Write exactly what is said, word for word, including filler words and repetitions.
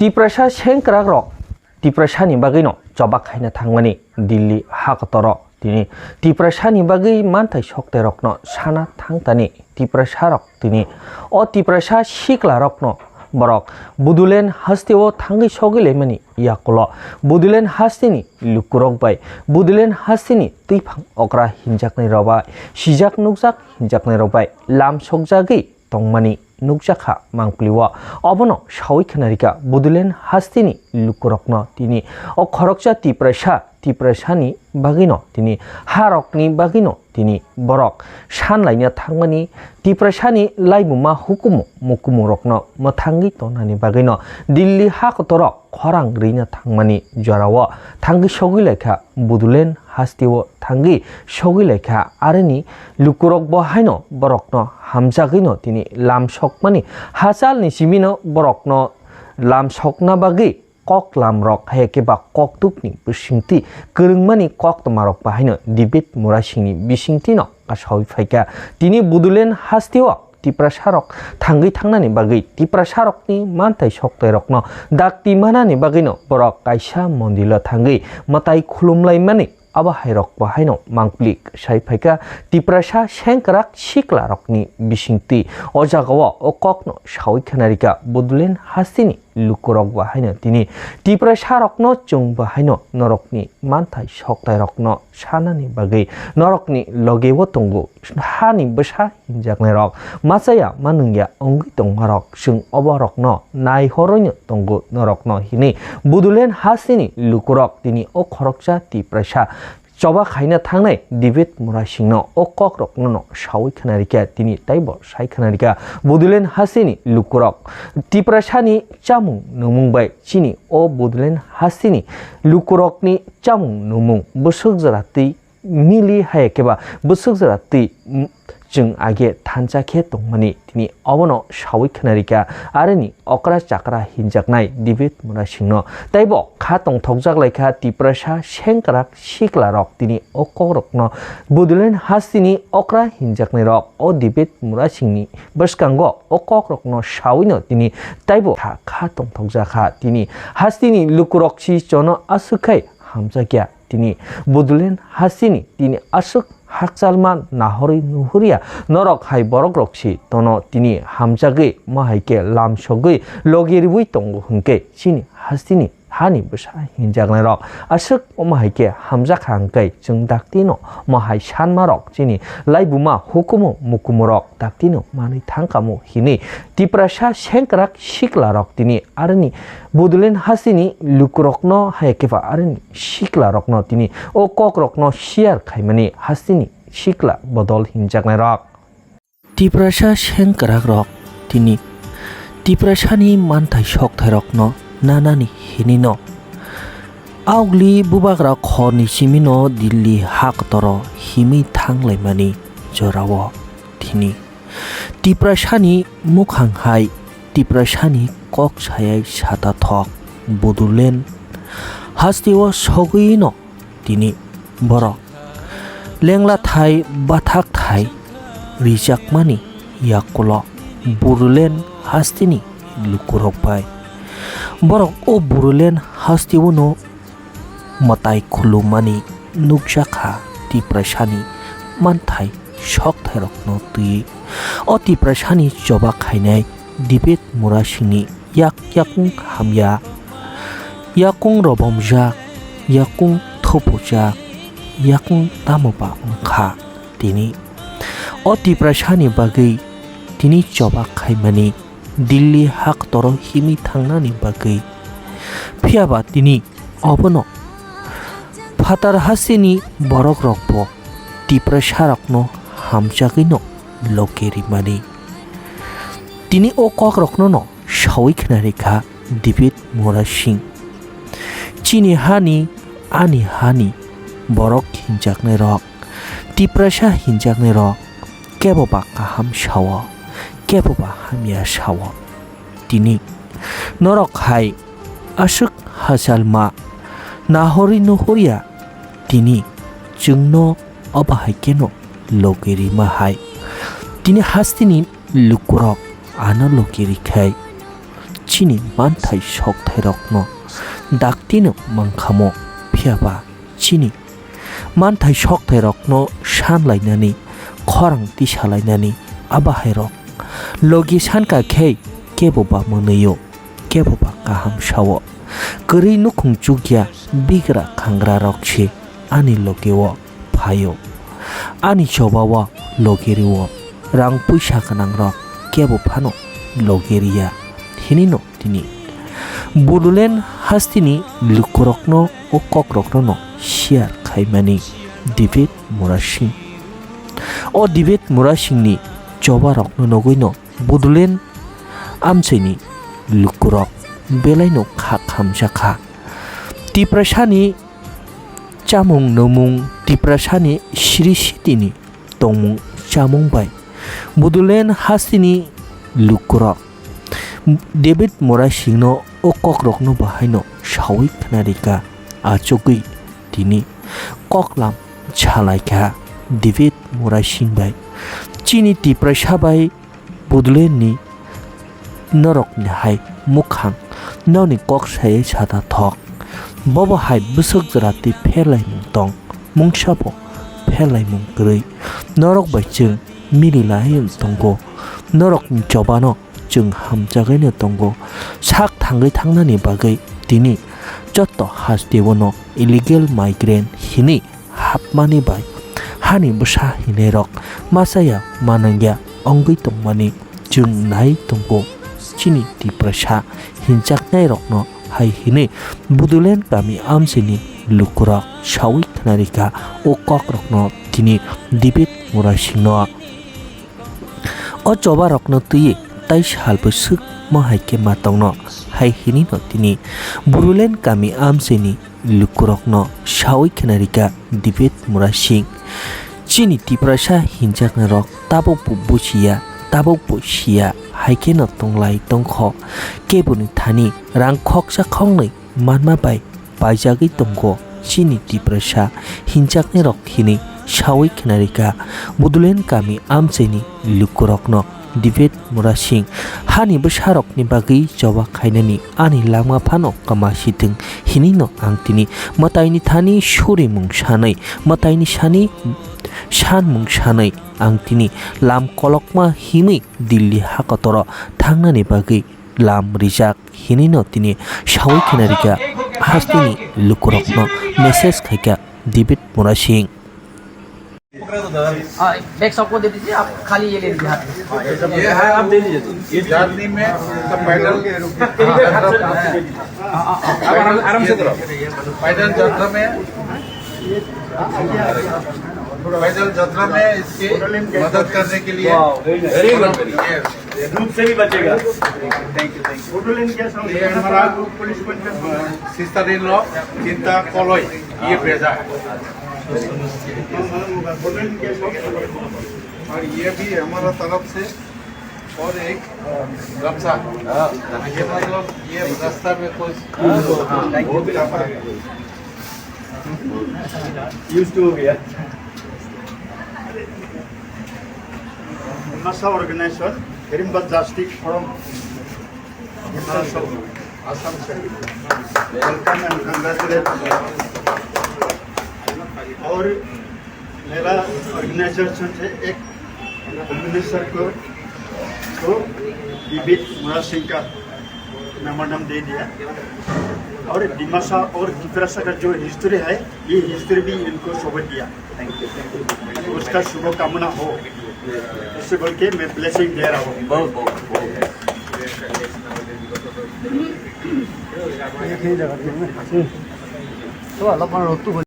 Tiprasa sengkrakrok Tiprasani bagwino choba khaina thangmani Delhi hakotoro tini Tiprasani bagwi manthai soktairokno sana thangtani Tiprasarok tini o Tiprasa siklarokno borok Bodoland hasteo thangwi sogwi laimani yakulo Bodoland hasteni lukurok bai Bodoland hasteni twiphang okra hinjaknairok bai sijak nukjak hinjaknairok bai lam sokjagwi tongmani nukjakha mangpili o. Obono sawi khwnarikha Bodoland hasteni lukurokno tini o khoroksa Tiprasa, Tiprasani bagwino tini harokni bagwino tini borok sanlaina thangmani Tiprasani laibuma hukumu mukumurokno mwthangwi tongnani bagwino Delhi hakotoro khorang rwina thangmani jorao thangwi sogwi laikha Bodoland hasteo thangwi sogwi laikha aroni lukurokbo haino borokno hamjagwino tini lam sokmani hachalni simino borokno lam sokna bagwi kok lamrok hai khe ba koktukni bisingtwi kwrwngmani koktwmarok bahaino David Murasingni bisingtwino kasawi phaikha. Tini Bodoland hasteo Tiprasarok thangwi thangnani bagwi Tiprasarokni manthai soktairokno dakti manani bagwino borok kaisa mondilo thangwi mwtai khulumlaimani abo hairokbo haino mangpili sai phaikha Tiprasa sengkrak siklarokni bisingtwi. O jagao o kokno sawi khwnarikha Bodoland hasteni lukurokbo haino tini Tiprasarokno chwngbo haino norokni manthai soktairokno sanani bagwi norokni logeo tongo hani bwsa hinjaknairok machaya manwngya wngwi tongmarok chwng oborokno naihoroino tongo norokno hinwi Bodoland hasteni lukurok tini o khoroksa Tiprasa choba khaina thangnai David Murasingno o kokrokno sawi khwnarikha tini taibo sai khwnarikha Bodoland hasteni lukurok Tiprasani chamung nungmung bai chini o Bodoland hasteni lukurokni chamung nungmung bwswk jora twi mili hai khe ba bwswk jora twi, mm, chwng age thansa khe tongmani tini obono sawi khwnarikha aroni okra chakra hinjaknai David Murasingno. Taibo kha tongthokjak laikha Tiprasa sengkrak siklarok tini o kokrokno Bodoland hasteni okra hinjaknairok o David Murasingni bwskango o kokrokno sawino tini taibo kha, kha tongthokjakha tini hasteni lukurok si chono aswk khai hamjakya. Tini Bodoland hasteni tini aswk hakchalma nahorwi nuhurya norok hai borokrok si tono tini hamjagwi omo hai khe lam sogwi logi riwi tongo hwnkhe chini hasteni hani bwsa hinjaknairok aswk omo hai khe hamjakha hwnkhe chwng daktino omo hai sanmarok chini laibuma hukumu mukumurok daktino manwi thangkhamu hinwi Tiprasa sengkrak siklarok tini aroni Bodoland hasteni lukurokno hai khe ba aroni siklarokno tini o kokrokno share khaimani hasteni sikla bodol hinjaknairok. Tiprasa sengkrakrok tini Tiprasani manthai soktairokno nanani hinino augli bubagra khorni simino Delhi haktoro himwi thanglaimani jorao tini Tiprasani mukhang hai Tiprasani kok sayai sata thok Bodoland hasteo sogwino tini borok lengla thai bathak thai rijakmani yakulo Bodoland hasteni lukurok bai borok o Bodoland hasteo no mwtai khulumani nukjakha Tiprasani manthai soktairokno twiwi. O Tiprasani choba khainai David Murasingni yak yakung hamya, yakung robomjak, yakung thupujak, yakung tamo ba wngkha tini. O Tiprasani bagwi tini choba khaimani Delhi haktoro himwi thangnani bagwi. Phiya ba tini obono phatar hasteni borokrokbo Tiprasarokno hamjagwino logi rimani. Tini o kokrokno no sawi khna rikha David Murasing. Chini hani, ani hani borok hinjaknairok, Tiprasa hinjaknairok kebo ba kaham sao, kebo ba hamya sao. Tini norok hai aswk hachalma nahorwi nuhurya, tini chwngno obo hai kheno logi rima hai. Tini hasteni lukurok ano logi rikhai. chini manthai sokthairokno daktino mankhamu, phiyaba chini manthai sokthairokno san lainani, khorang tisa lainani abahairok logi sanka khe kebo ba mwnwio, kebo ba kaham sao. Kwrwi nukhung chukya bigra khangrarok se ani logio phaio. Ani chobao logi rio. Rang puisa gwnangrok kebo phano logi riya hinino tini Bodoland hasteni lukurokno o kokrokno no share khaimani David Murasing. O David Murasingni chobarokno nugwino Bodoland amchaini lukurok belaino kha khamjakha. Tiprasani chamung nwmung, Tiprasani sri sitini tongmung chamung bai Bodoland hasteni lukurok David Murasingno o kokrokno bahaino saui khnarikha, achugwi tini koklam salaikha David Murasing bai. Chini Tiprasa bai Bodolandni norokni hai mukhang nokni kok sayai sada thok. Bobo hai bwswk jora twi pherlaimung tong, mungsa bo pherlaimung kwrwi. Norok bai chwng mili lai tongo. Norokni chobano chwng hamjagwi no tongo. Sak thangwi thangnani bagwi tini joto hasteo no illegal migrant hinwi hapmani bai hani bwsa hinairok machaya manangya wngwi tongmani chwng nai tongo. Chini Tiprasa hinjaknairokno hai hinwi Bodoland kami amchaini lukurok saui khnarikha o kokrokno tini David Murasingno. O chobarokno twiwi tai sal bwswk mo hai khe ma tongno hai hinwi no tini Bodoland kami amchaini lukurokno saui khnarikha David Murasing. Chini Tiprasa hinjaknairok tabukbo buchiya, tabukbo siya, hai kheno tonglai tongkho. Keboni thani rang khoksa khoknwi manma bai paijagwi tongo chini Tiprasa hinjaknairok hinwi saui khnarikha Bodoland kami amchaini lukurokno. David Murasing hani bwsarokni bagwi choba khainani ani langma phano kwma sitwng hinwi no ang tini mwtaini thani surimung sanwi, mwtaini sani sanmung sanwi ang tini lam kolokma hinwi Delhi hakotoro thangnani bagwi lam rijak hinwi no tini saui khnarikha hasteni lukurokno message khaikha David Murasing. हाँ, बैग सबको दे दीजिए, आप खाली ये ले लीजिए हाथ में। ये है, आप दे दीजिए। ये जर्नी में सब पैदल पैदल, आराम, आराम से करो। पैदल यात्रा में, पैदल यात्रा में इसकी मदद करने के लिए ये धूप से भी बचेगा। Thank you, thank you। ये हमारा पुलिस पंचायत, अ, sister in law चिंता कोलोई, ये भेजा है। और ये भी हमारा तरफ से और एक गमछा। ये मतलब ये रास्ता में कुछ, हाँ, वो भी रखा है। Used to हो गया। Dimasa organization, Hirimbas Justice Forum, Dimasa, Assam से welcome and congratulate। और मेरा organization से एक मिनिस्टर को, को विविध मुरासिंग का मेमोरेंडम दे दिया। और दिमासा और तिपरासा का जो हिस्ट्री है, ये हिस्ट्री भी इनको सबक दिया। Thank you, thank you। उसका शुभकामना हो, इससे बोल के मैं ब्लेसिंग दे रहा हूँ। बहुत, बहुत, बहुत। तो अलग बन रहो, तू हो